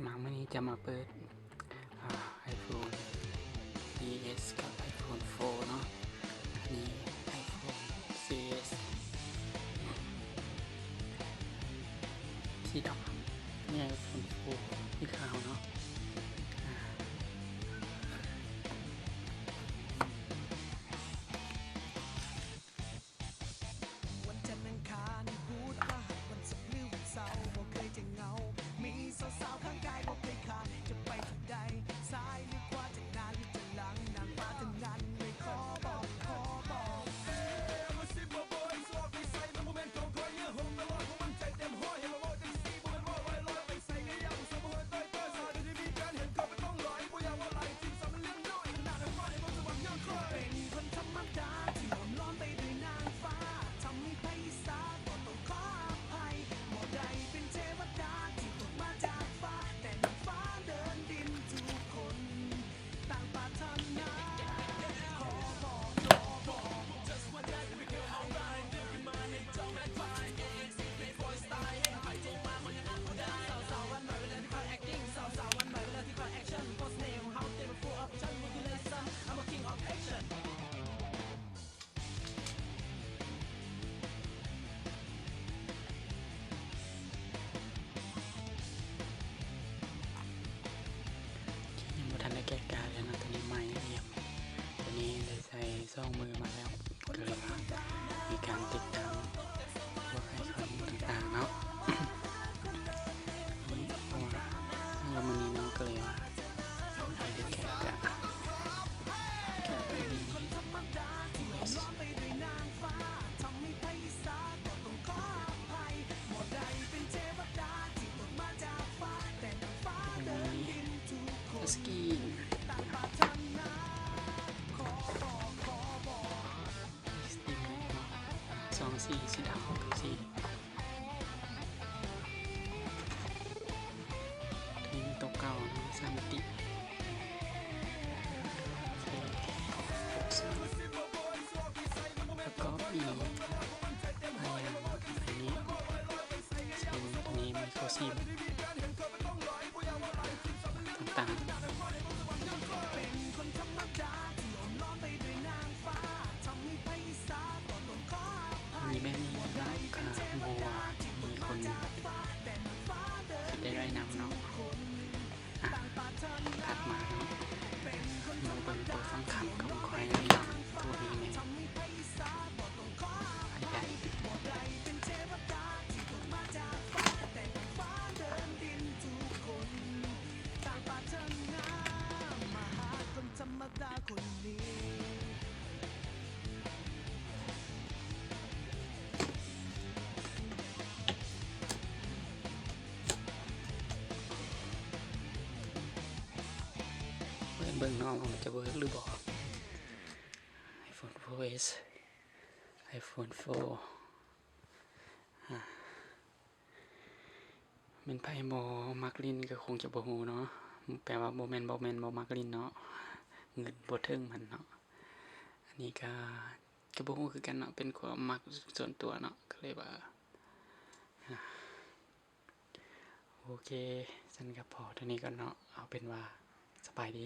ມາມື້ນີ້ຈະມາເປີດ ອ່າ iPhone ສີ່ເອສ ກັບ iPhone ໂຟເນາະ. ອັນນີ້ iPhone ສີ່ເອສ ສີດຳ, ນີ້ iPhone ໂຟສີຂາວເນາະ. ວັນຈັນອັງຄານພຸດພະຫັດ ວັນສຸກຫຼືວັນເສົາ ບໍ່ເຄີຍຈະເຫງົາ ມີສາວໆຂ້າງກາຍບໍ່ເຄີຍຂາດ ຈະໄປທາງໃດ ຊ້າຍຫຼືຂວາ ທາງໜ້າຫຼືທາງຫຼັງ ນາງຟ້າທັງນັ້ນເລີຍຂໍບອກ ຂໍບອກ. ຍັງບໍ່ທັນໄດ້ແກະກາດເລີຍເນາະ, ຕົວນີ້ໃໝ່ລຽບ. ຕົວນີ້ໄດ້ໃສ່ສອງມື້ມາແລ້ວ ກໍເລີຍວ່າມີການຕິດຕັ້ງພວກໄອຄອນຕ່າງໆເນາະ. ນີ້ ເພາະວ່າເຮົາລະມື້ນີ້ເນາະ ກໍເລີຍວ່າ ສະກຣີນ ສອງສີ ສີດຳກັບສີ ໂຕເກົ່າເນາະ ສາມມິຕິ. ແລ້ວກໍມີ ອັນນີ້ ອັນນີ້ ເຊັ່ນ ອັນນີ້ ໄມໂຄຣຊິມ ຕ່າງໆ ມີແບບນີ້ເນາະ ກະບໍ່ຮູ້ວ່າມີຄົນເຮັດໄດ້ຫຼາຍນຳເນາະ. ອ່ະ ຖັດມາເນາະ ມາເບິ່ງໂຕສຳຄັນຂອງຂ້ອຍເລີຍເນາະ ໂຕນີ້ແມ່ນ ໄອແພດ. ເບິ່ງເນາະ ວ່າມັນຈະເວີກຫຼືບໍ່ iPhone ໂຟເອສ iPhone ໂຟ ອາ ແມ່ນໃຜບໍ່ມັກຫຼິ້ນກໍຄົງຈະບໍ່ຮູ້ເນາະ, ແປວ່າບໍ່ແມ່ນ ບໍ່ແມ່ນບໍ່ມັກຫຼິ້ນເນາະ, ເງິນບໍ່ເຖິງມັນເນາະ. ອັນນີ້ກໍ ກໍບໍ່ຮູ້ຄືກັນເນາະ, ເປັນຄວາມມັກສ່ວນຕົວເນາະ, ກໍເລີຍວ່າ ໂອເຄ, ຊັ້ນກໍພໍເທົ່ານີ້ກ່ອນເນາະ, ເອົາເປັນວ່າສະບາຍດີ.